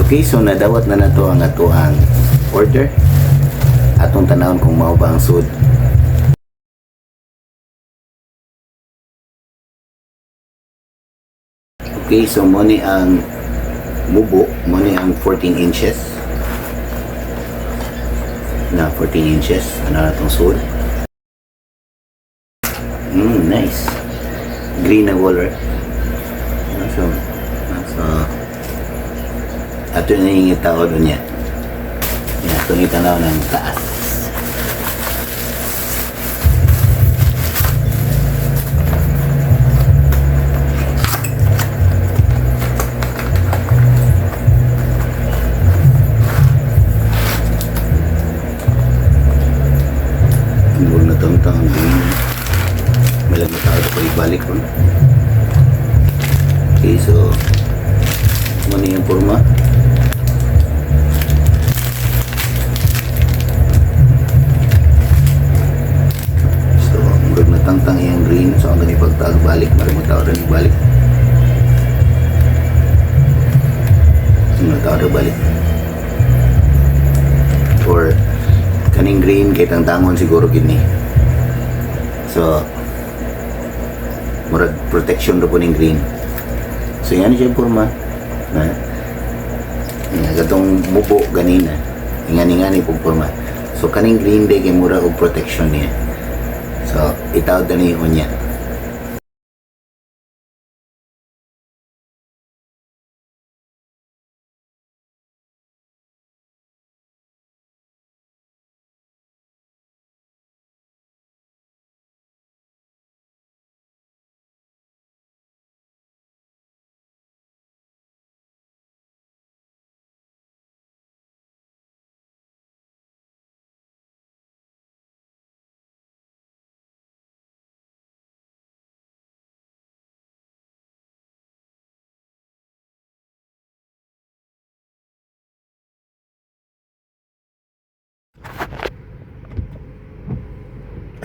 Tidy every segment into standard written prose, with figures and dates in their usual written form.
Okay, so nadawat na nato ang atoang order. Atong tanawon kung mao ba ang sud. Okay, so mao ni ang mubo, mao ni ang 14 inches. Na 14 inches, ano na itong sud. Nice. Green na color. So, ato na yung itaod niya. Yan, atong itanaw ng taas. Huwag na tangtang ang green. Malag na tao ko ibalik ko. Okay, so ano yung forma? So, murag na tangtang iyang green. So, ang ganyan pagtag balik, marag mo tao rin balik. Ano tao rin balik? Or, kaning green kay tangtangon siguro gini. So, murag protection ra po ning green. So, yan siya yung forma. Na, nga katong mubo ganina. Ingani-ngani pong forma. So, kaning green day kay mura og protection niya. So, itawag na ni unya.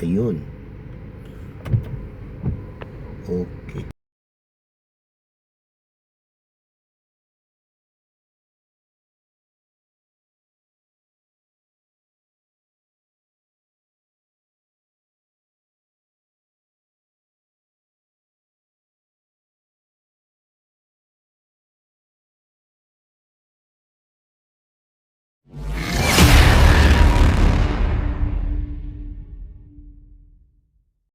Ayun. Okay.